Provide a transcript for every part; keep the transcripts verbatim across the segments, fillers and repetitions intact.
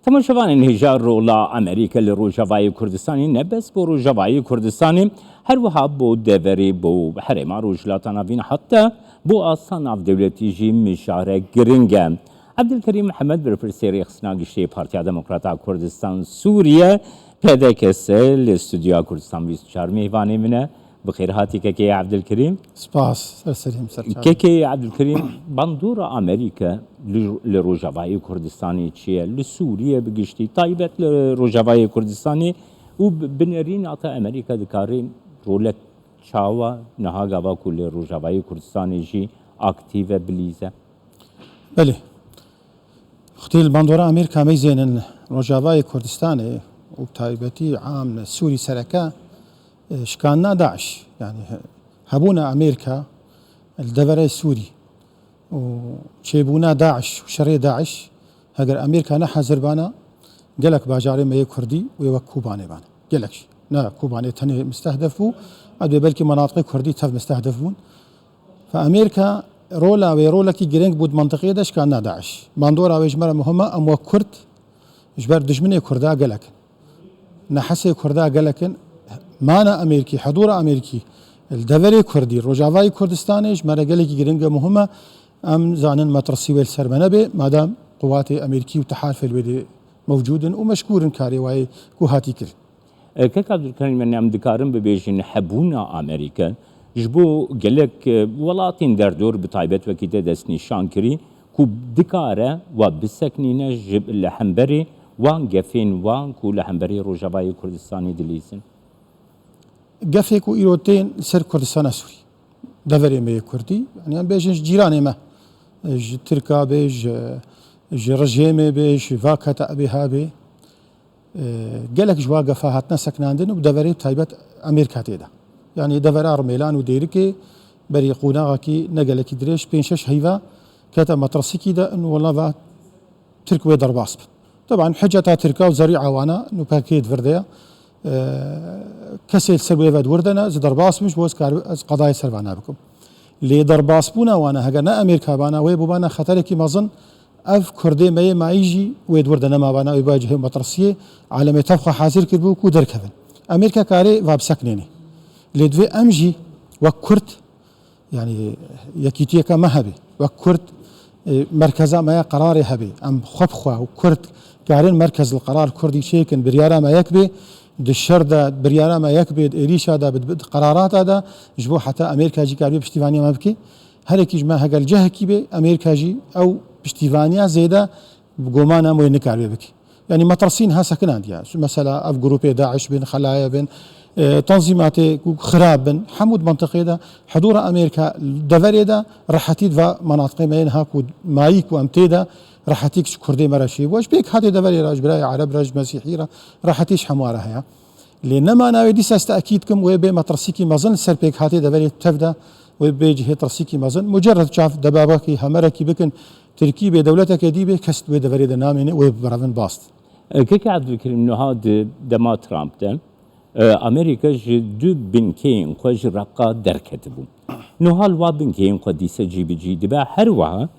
Temaşevanên hêja, rola Amerîka li Rojavayê Kurdistanê ne bes bo Rojavayê Kurdistanê, her wiha bo deverê, bo herêma Rojhilata Navîn, heta bo asta navdewletî jî mijarek giring e. Evdilkerîm Mihemed, berpirsê Rêxistina Giştî yê Partiya Demokrata Kurdistan Sûriye, P D K S, li Studyoya Kurdistan bîst û çar mêvanê min e. Bi xêr hatî kekê Evdilkerîm. Spas, ser serî min, ser çavê. Kekê Evdilkerîm, bandora Amerîka li, li Rojavayê Kurdistanê çi ye? Li Sûriye bi giştî, taybet li Rojavayê Kurdistanê û bi, bi nerîna te Amerîka dikare rolek çawa niha gava ku li Rojavayê Kurdistanê jî aktîf e, bilîz e? Belê. Xwedî li bandora Amerîka meyzênin Rojavayê Kurdistanê û bi taybetî am Sûrî sereke, e, şikandina DAIŞ, yani he-, hebûna Amerîka li deverê Sûrî û çêbûna DAIŞ û şerê DAIŞ, heger Amerîka ne hazir bana, gelek bajarê me yê Kurdî wê wek Kobanê bana. Gelek jî. Ne Kobanê tenê mistehdef bû, ez dê belkî menatiqê Kurdî tev mistehdef bûn. Fe Amerîka rola wê rolekî giring bû di mentiqeyê de şikandina DAIŞ. Bandora wê ji me re muhim e, em wek Kurd ji ber dijminê Kurda gelek in. Nehesê Kurda gelek in. Mana Amerîkî, hedûra Amerîkî li deverê Kurdî, Rojavayê Kurdistanê ji me re gelekî giring e, muhim e. Em zanin metirsî wê li ser me nebe, madem quwatê Amerîkî û tehalfê li wê dê mewcûd in û meşkûr in karê wayê ku hatî kirin. E, kek Abdulkerim, em dikarin bibêjin hebûna Amerîka ji bo gelek, e, welatên derdor, bi taybet wekî te destnîşan kirî ku dikare we biseknîne ji, li hemberî wan gefên wan ku li hemberî Rojavayê Kurdistanê dilîzin? Gefê ku îro tên li ser Kurdistana Sûrî, deverê me yê Kurdî, yani em bêjin ji cîranê me, ji Tirka bê, ji, ji rejêmê bê, ji va Ketebê ha bê, e, gelek ji wa gefa hatine sekinandin û bi deverê taybet Amerîka tê de. Yani devera Rimêlan û Dêrikê berî qonaxekî ne gelekî dirêj, pênc şeş heyva kete metirsikî de, in wela va Tirk wê derbas bin. Teban hiceta Tirka û zerî'a wana nû pekê di vir de ye. E, kesê li ser wê ve di wir de ne, ez derbas bim, ji bo ez kar-, ez qedayê ser vana bikim. Lê derbasbûna wana, heger ne Amerîka bana, wê bûbana xeterekî mezin, ev Kurdê me yê mayî jî wê di wir de nemabana, wê bûbana cihê metirsiyê, alemê tev xwe hazir kiribû ku derkevin. Amerîka karê va biseknênê. Lê divê em jî wek Kurd, yani yekîtiyeke me hebe, wek Kurd, e, merkeza me ya qerarê hebe. Em xwe bi xwe û Kurd karin merkez li qerar Kurdî çêkin, biryara me yek bê, di şer de biryara me yek bê, di êrîşa de, bi, bi, di qerarata de, ji bo heta Amerîka jî karibê piştîvaniya me bike. Herekî ji me heger li cihekî bê, Amerîka jî ew piştîvaniya zêde bi gomana em wê nikaribe bike. Yani metirsî niha sekinandiye. Mesela ev grûpê DAIŞ bin, Xelaye bin, e, tenzîmatê ku xirab bin, hemû di mentiqê de, hedûra Amerîka deverê de rehetî di va menatiqê me yê niha ku mayî ku em tê de rehetî ji Kurdê me re çêbû. Ji pêkhatê deverê re, ji birayê Ereb re, ji Mesîhî re, rehetî ji hemû re heye. Lê nema navê dîsa ez te'kîd kim, wê bê metirsîkî mezin li ser pêkhatê deverê tev de, wê bê cihê tirsîkî mezin. Mucerred çav debabekî hemerekî bikin, Tirkî bê, dewleteke dî bê, kes di wê deverê de namêne, wê birevin bast. Keke Evdilkerim, niha di dema Trump de, e, Amerîka ji du binkeyên xwe ji Reqa derketibû. Niha li wa binkeyên xwe dîse cîbicî dibe. Her wiha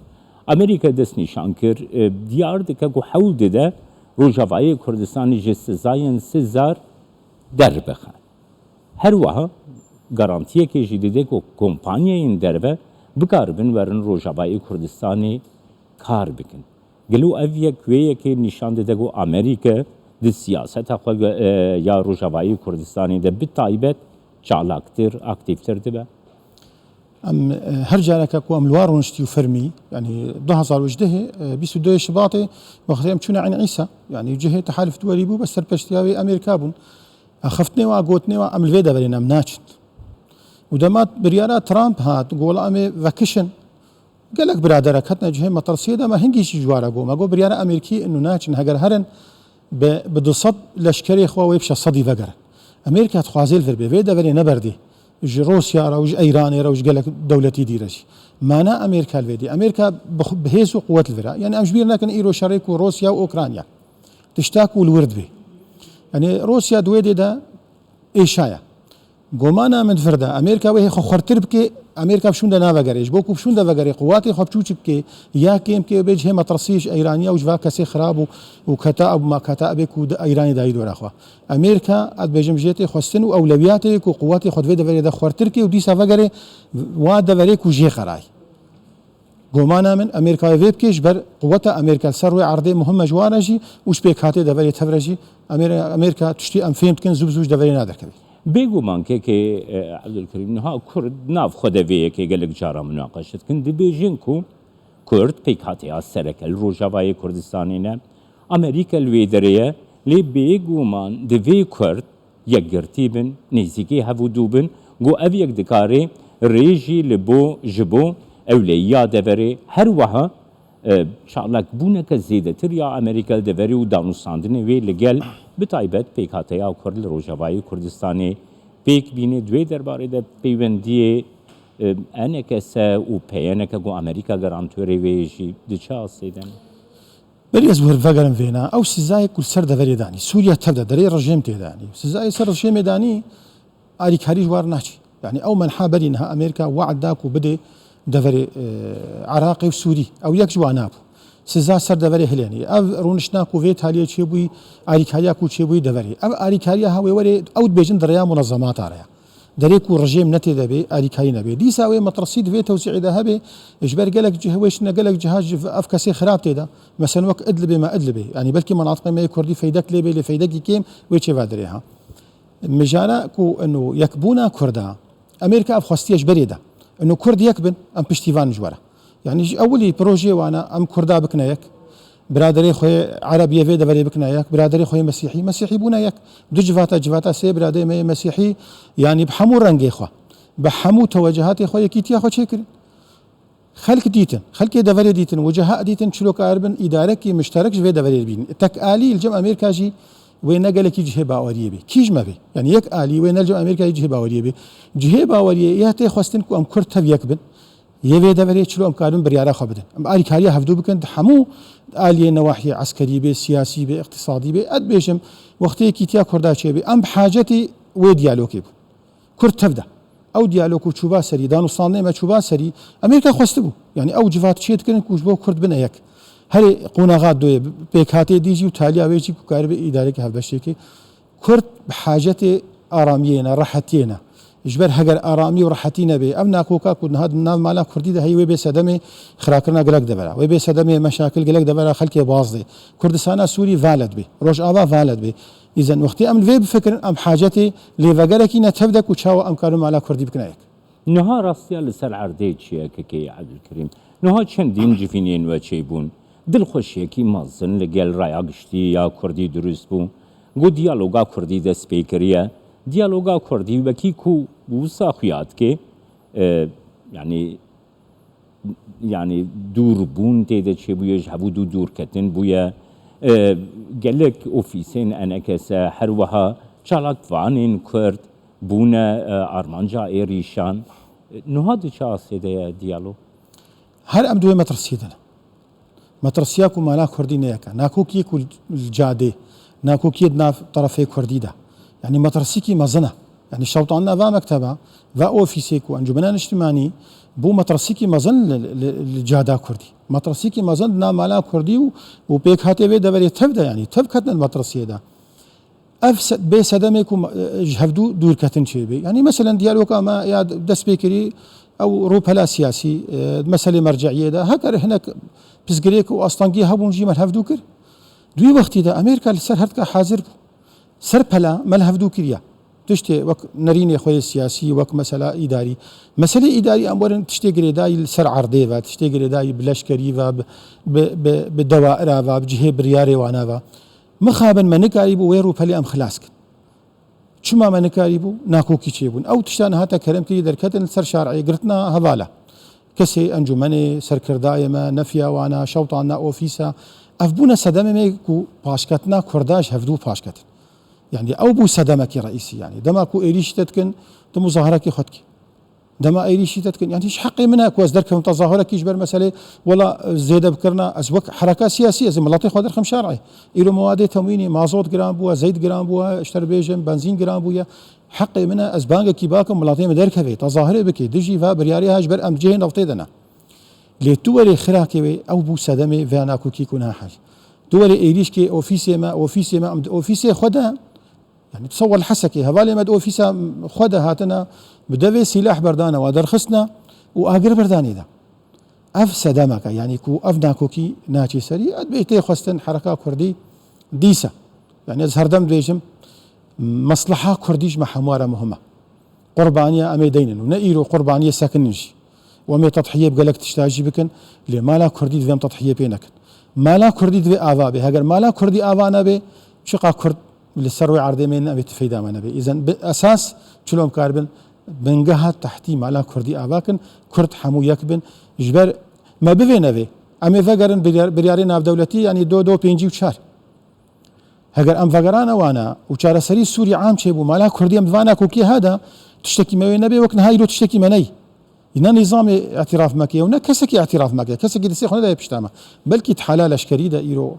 Amerîka destnîşan kir, e, diyar dike ku hewl dide Rojavayê Kurdistanê ji sizayên sizar derbixe. Her wiha garantiyekê jî dide ku kompanyayên derve bikaribin werin Rojavayê Kurdistanê kar bikin. Gelo ev yek wê yekê nîşan dide ku Amerîka di siyaseta xwe, e, ya Rojavayê Kurdistanê de bi taybet çalaktir, aktîftir dibe? Em, e, her careke ku em li war rûniştî û fermî, yani du hezar û hejdeh, e, bîst û du Şibatê, wextê em çûne Eyn Îsa, yani cihê tehalif duwerî bû, be serpeştiya wê Amerîka bûn. Axiftinê wa, gotinê wa, em li vê deverê ne, em naçin. Û dema biryara Trump hat, got, wela em ê vekişin. Gelek biraderek hatine cihê metirsiyê de, me hingî jî ji wa re got. Me got, biryara Amerîkî ino naçin, heger herin bi, bi du sed leşkerê xwe wê bi şeş sedî vegerin. Amerîka dixwaze li vir bê, vê deverê neberdê. Ji Rûsya re û ji Îranê re û ji gelek dewletî dî re jî. Mana Amerîka li vê dî. Amerîka bi xwe, bi hêz û quwet li vir e. Yani em ji bîr nekin îro şerê ku Rûsya û Ukrayna. Tişta ku li wir dibê. Yani Rûsya di wê dê de êşa ye. Gomana min di vir de, Amerîka wê hê xwe xurtir bike, Amerîka bi şûnde navegerê. Ji bo ku bi şûnde vegerê, quwatê xwe biçûçik bike, ya kêm bike, bê cihê metirsî ji Îraniya û ji va kesê xirab û, û keta û maketa bê ku di Îranê dayî dora xwe. Amerîka, ez dibêjim, jê tê xwestin û ewlewiyatê ku quwatê xwe di vê deverê de xwertir ke û dîsa vegerê wa deverê ku jê qerayî. Gomana min, Amerîka wê bike, ji ber quweta Amerîka li ser rûyê erdê muhim e ji wan re jî û ji pêkhatê deverê tev re jî Amer-, Amerîka tiştî em fêm dikin, zû bi zû ji deverê naderkeve. Bêguman kekê, e, Ebdulkerîm, niha Kurd nav xwe de vê yekê gelek cara munaqeşe dikin. Dibêjin ku Kurd pêkhateya sereke li Rojavayê Kurdistanê ne. Amerîka li wê derê ye, lê bêguman divê Kurd yekgirtî bin, nêzîkî hev û dû bin, ku ev yek dikare rê jî li bo, ji bo ewleyiya deverê, her wiha, e, çalakbûneke zêdetir ya Amerîka li deverê û danûstandinê wê li gel, bi taybet pêkhateya Kurd li Rojavayê Kurdistanê pêk bîne. Di wê derbarê de peywendiyê, e, E N K S û P Y N K ku Amerîka garantorê wê ye jî di çi astê de ne? Berî ez wer vegerim vêna, ew sizayê ku li ser deverê danî, Sûriye tev de, derê rejîm tê danî. Sizayê ser rejîmê danî, alîkarî ji war naçî. Yani ew menha berî niha Amerîka we'd da ku bidê deverê, e, Iraqê û Sûrî. Ew yek ji wana bû. Siza ser deverê hilênî. Ev rûniştina ku vê taliyê çêbûyî, alîkariya ku çêbûyî deverê. Ev alîkariya ha wê werê, ew dibêjin di rêya munezemata re ye. Derê ku rejîm ne tê de bê, alîkarî nebê. Dîsa wê metirsî di vê tewzî'ê de hebe, ji ber gelek cih-, wê şine gelek ciha ji ev kesê xirab tê de. Mesela wek Idlibê me Idlibê. Yani belkî menatiqê me yê Kurdî feydek lê bê, lê feydekî kêm wê çêva derê ha. Mijara ku ino yekbûna Kurda, Amerîka ev xwestiye ji berê de. Ino Kurd yek bin, em piştîvan ji we re. Yani ji ewilî projeyê wana em Kurda bikine yek. Biraderê xwe yê Ereb yê vê deverê bikine yek. Biraderê xwe yê Mesîhî, Mesîhî bûne yek. Du civata, civata sê biradeyê me yê Mesîhî, yani bi hemû rengê xwe, bi hemû tewecuhatê xwe yekîtiya xwe çêkirin. Xelk dîtin, xelkê deverê dîtin, wiceha dîtin, çilo karibin îdarekî mişterek ji vê deverê bînin. Tek alî li cem Amerîka jî wê ne gelekî cihê baweriyê bê. Kî ji me bê? Yani yek alî wê ne li cem Amerîka jî cihê baweriyê bê. Cihê baweriyê ya tê xwestin ku em Kurd tev yek bin. Yê vê deverê çilo em karin biryara xwe bidin. Em alîkariya hevdû bikin, di hemû aliyê newahiyê eskerî bê, siyasî bê, iqtisadî bê. Ez dibêjim, wextê yekîtiya Kurda çêbê, em bi hacetê wê diyalogê bûn. Kurd tev de. Ew diyalog ku çûba serî, danûstandinê me çûba serî, Amerîka xwestibû. Yani ew civat çê dikirin ku ji bo Kurd bine yek. Herê qonaxa doyê, pêkhatê dî jî û taliya wê jî ku karibe îdareke hevbeştê ke. Kurd bi hacetê aramiyê ne, rehetiyê ne. Ji ber heger aramî û rehetî nebe, ev nakoka ku niha di nav mala Kurdî de heye, wê bê sedemê xirakirina gelek devera. Wê bê sedemê meşakil gelek devera xelkê bazdê. Kurdistana Sûrî valed bê. Rojava valed bê. Îzen wextê em li vê bifikirin, em hacetê lêvegerekî ne tev de ku çawa em karin mala Kurdî bikine yek. Niha rastiya li ser erdê çi ye, kekê Ebdulkerîm? Niha çendîn civînên we çêbûn. Dilxweşiyekî mezin li gel raya giştî ya Kurdî dirust bû. Ku diyaloga Kurdî dest pê kiriye. Diyaloga Kurdî wekî ku wisa xuya dike, e, yani, yani dûrbûn tê de çêbûye, ji hevû dû dûrketin bûye. E, gelek ofîsên E N K S, her wiha çalakvanên Kurd bûne, e, armanca êrîşan. E, niha di çi astê de ye diyalog? Her em di wê metirsiyê de ne. Metirsiya ku mala Kurdî ne yek e. Nakokiyê ku li cadê, nakokiyê di nav terefê Kurdî de. Yani metirsikî mezin e. Yani şewtanina va mekteba, va ofîsê ku Encûmena Niştimanî bû metirsikî mezin li, li, li cada Kurdî. Metirsikî mezin di nav mala Kurdî û, û pêkhatê vê deverê tev de, yani tev ketine di metirsiyê de. Ev se-, bê sedemê ku me, e, ji hevdû dûrketin çêbê. Yani meselen diyaloga me ya dest pê kirî, ew rûpela siyasî, e, meselê merceiyê de, heger hinek pirsgirêk û astengî hebûn jî me li hevdû kir. Di wî wextî de Amerîka li ser her tika hazir bû. Ser pela me li hevdû kiriye. Tiştê wek nerînê xwe yê siyasî, wek mesela îdarî. Meselê îdarî em werin tiştê girêdayî li ser erdê ve, tiştê girêdayî bi leşkerî ve, bi, bi, bi, bi dewaira ve, bi cihê biryarê wana ve. Mixabin me nikarîbû wê rûpelê em xilas kin. Çima me nikarîbû? Nakokî çêbûn. Ew tişta niha te kerem kirî derketin li ser şareyê girtina hevala. Kesê encûmenê, serkirdayê me, nefiya wana, şewtanina ofîsa. Ev bûne sedemê me ku paşketina Kurda ji hevdû paşketin. Yani ew bû sedemekî reîsî yani. Dema ku êrîşî te dikin, tu muzaharekî xwe dikî. Dema êrîşî te dikin, yani hiç heqê min e ku ez derkevim tezahurekî ji ber meselê, wela, e, zêde bikirina, ez wek hereka siyasî, ez ê miletê xwe derxim şerê. Îro mewadê temwînî, mazot giran bûye, zeyt giran bûye, ji te re bêjim, benzîn giran bûye. Heqê min e, ez bangekî bakim, miletê min derkeve, tezahurê bike, dijî va biryarê ha ji ber em cihê neftê de ne. Lê tu werê xirakê wê, ew bû sedemê vê nakokî ku niha heye. Tu werê êrîşkê ofîsê me, ofîsê me, em di ofîsê xwe de, yani, tesewer li Hesekê, hevalê me di ofîsa xwe de hatine, bi devê sîlah berdane, wa derxistine û agir berdanê de. Ev sedemek e, yani, ku ev nakokî naçê serî, ev bê tê xwestin hereka kurdî dîse. Yani, ez herdem dibêjim, mesleha kurdî ji me hemû re muhim e. Qurbaniya em ê deynin û ne îro qurbaniya sekinin jî. Û em ê tedhiyê bi gelek tişta jî bikin, lê mala kurdî divê em tedhiyê pê nekin. Mala kurdî divê ava bê. Heger mala kurdî ava nebe, çiqa kurd li ser wê erdê meynin, em ê ti feyda me nebe. Îzen bi esas çilo em karibin bingeha tehdî mala kurdî ava kin, kurd hemû yek bin. Ji ber me bivê nevê. Em ê vegerin biryar-, biryarê navdewletî, yanî do do pêncî û çar. Heger em vegerane wana û çareserî Sûrî am çêbû, mala kurdî em di vana kokiyê ha de, tiştekî me wê nebê, wek niha îro tiştekî me neyî. Ne nîzamê îtiraf meke û ne kesekî îtiraf meke. Kesekî destê xwe nedayê pişta me. Belkî di hala leşkerî de îro,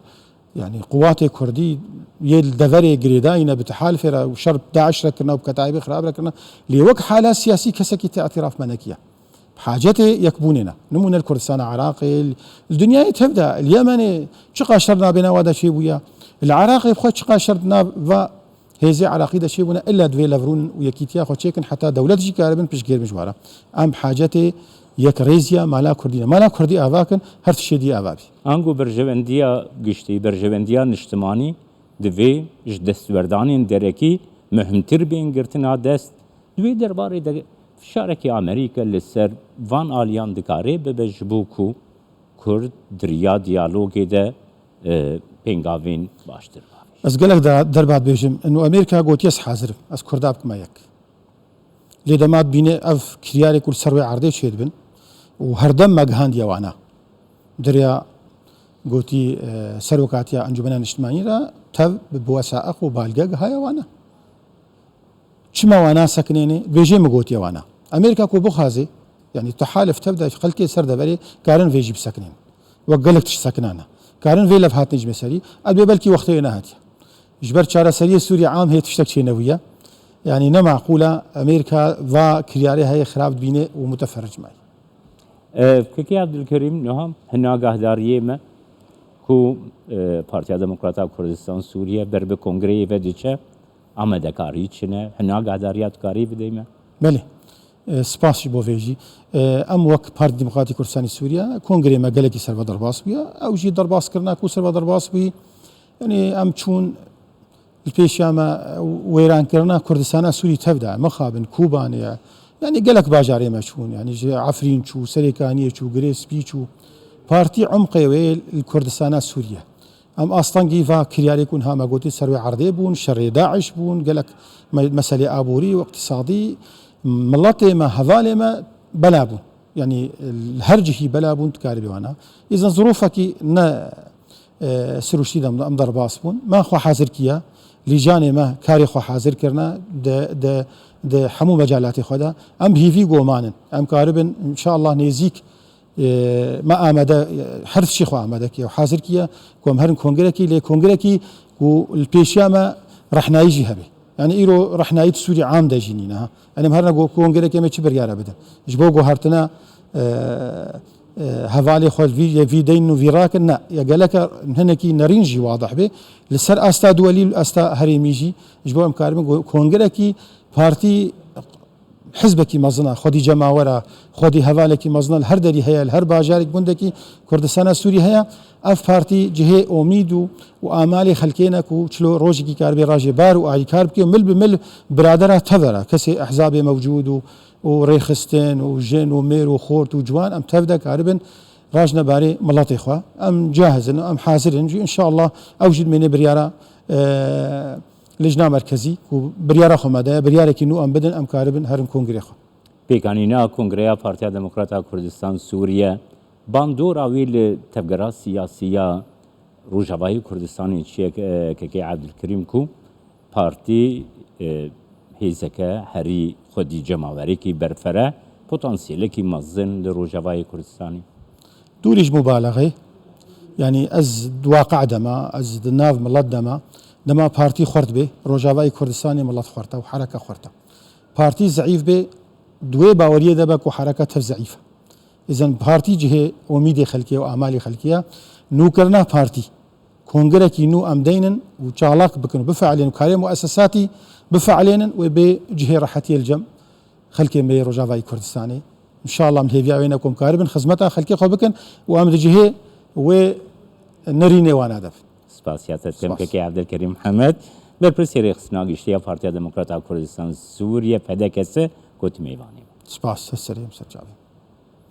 yani, quwatê kurdî yê li deverê girêdayî ne, bi tihalfê re û şer bi DAIŞ re kirine û bi Ketaîbê Xirab re kirine. Lê wek hala siyasî kesekî tê îtiraf me nekiye. Hacetê yekbûnê ne. Nimûne li Kurdistana Iraqê, li dinyayê tev de, li Yemenê çiqa şer nabêna wa de çêbûye. Li Iraqê bi xwe çiqa şer di nav va hêzê Iraqî de çêbûne, illa divê levrûnin û yekîtiya xwe çêkin, heta dewlet jî karibin piştgêr bin ji wa re. Em hacetê yekrêziya mala kurdî ne. Mala kurdî ava kin, her tiştê dî ava bî. Ango berjewendiya giştî, berjewendiya niştimanî divê ji destwerdanên derekî muhimtir bên girtina dest. Di wê derbarê de fişarekî Amerîka li ser van aliyan dikare bibe ji bo ku Kurd di riya diyalogê de, e, pêngavên baştir bavêje. Ez gelek de derbat bêjim. Û Amerîka gotiye ez hazir im. Ez Kurda bikime yek. Lê dema dibîne ev kiryarê ku li ser wê erdê çêdibin û herdem me gihandiye wana. Diriya gotî, e, serokatiya Encûmena Niştimanî re tev bi wesaeq û balge gihaye wana. Çima wana sekinêne? Bêjê min gotiye wana. Amerîka ku bixwaze, yani tehalif tev de xelkê ser deverê karin vê jî bisekinên. Wek gelek tişt sekinane. Karin vê levhatinê ji me serî, ez bê belkî wextê wê nehatiye. Ji ber çareseriyê Sûriye am hê tiştek çênebûye. Yani ne maqûl e, Amerîka va kiryarê heye xirab dibîne û muteferric me. E, Kekê Abdulkerîm, niha hin agahdariyê me ku, e, Partiya Demokrata Kurdistan Sûriye ber bi kongreyê ve diçe, amadekarî çi ne? Hin agahdariya tu karî bidey me? Belê. E, spas ji bo vê jî. E, em wek Partî Demokratî Kurdistanê Sûriye, kongreyê me gelekî serve derbas bûye. Ew jî derbaskirina ku serve derbas bûyî, yani em çûn li pêşiya me wêrankirina Kurdistana Sûrî tev de, mixabin Kobanê ye. Yani gelek bajarê me çûn, yani ji Efrîn çû, Serêkaniyê çû, Girê Spî çû. Partî umqê wê li Kurdistana Sûriye. Em astengî va kiryarê ku niha me gotî ser wê erdê bûn, şerê DAIŞ bûn, gelek me-, meselê aborî û iqtisadî, miletê me, hevalê me bela bûn. Yani li her cihî bela bûn, dikarî bê wana. Îzin zirûfekî ne, e, sirûştî de em, em derbas bûn. Me xwe hazir kiye. Lîjanê me karê xwe hazir kirine di, di, di hemû mecalatê xwe de. Em bi hîvî gomanin. Em karibin, înşallah nêzîk, e, me amade, e, her tiştî xwe amade kiye û hazir kiye ku em herin kongrekî, lê kongrekî ku li pêşiya me rehnayî jî hebe. Yani îro rehnayî di Sûrî am de jî nîne ha. Yani em herine go-, kongerekê me çi biryare bidin. Ji bo guhertina, e, e, hevalê xwe vî, yê vî deyn û vî rakin ne. Ya geleke hinekî nerîn jî wadih bê. Li ser asta duwelî û asta herêmî jî ji bo em karibin go-, kongerekî partî hizbekî mezin e, xwedî cemawera, xwedî hevalekî mezin e, li her derî heye, li her bajarek gundekî Kurdistana Sûrî heye. Ev partî cihê omîd û, û amalê xelkê ne ku çilo rojekî karibe rajê bar û alîkar bike û mil bi mil biradera tevera, kesê ehzabê mewcûd û, û rêxistin û jin û mêr û xort û ciwan em tev de karibin rajne barê miletê xwe. Em cahiz in, em hazir in. Jî înşallah ew jî dimêne biryara, e, Lijna Merkezî ku biryara xwe me daye, biryarekî nû em bidin, em karibin herin kongrê xwe. Pêkanîna Kongreya Partiya Demokrata Kurdistan Sûriye, bandora wî li tevgera siyasî ya Rojavayê Kurdistanê çi ye, e, Kekê Evdilkerîm, ku partî, e, hêzeke herî xwedî cemawerekî berfere, Potansiyelekî mezin li Rojavayê Kurdistanê. Dûrî ji mubalexê, yanî ez di waqe de me, ez di nav milet de me, dema partî xurt bê, Rojavayê Kurdistanê milet xurt e û hereke xurt e. Partî zeîf bê, di wê baweriyê de be ku hereke tev zeîf e. Îzen partî cihê umîdê xelkê û amalê xelkê ye. Nûkirina partî, kongirekî nû em deynin û çalak bikin û bifeelên û karê muesesatî bifeelênin wê bê cihê rehetiyê li cem xelkê me yê Rojavayê Kurdistanê. Înşallah em hêviya wê ne ku em karibin xizmeta xelkê xwe bikin û em di cihê wê nerînê wana de bin. Spasiya te dikim Spas. Kekê Evdilkerîm Mihemed, berpirsê rêxistina giştî ya Partiya Demokrata Kurdistan Sûriye, P D K S, ku tu mêvanê. Spas, te serê em ser çavê.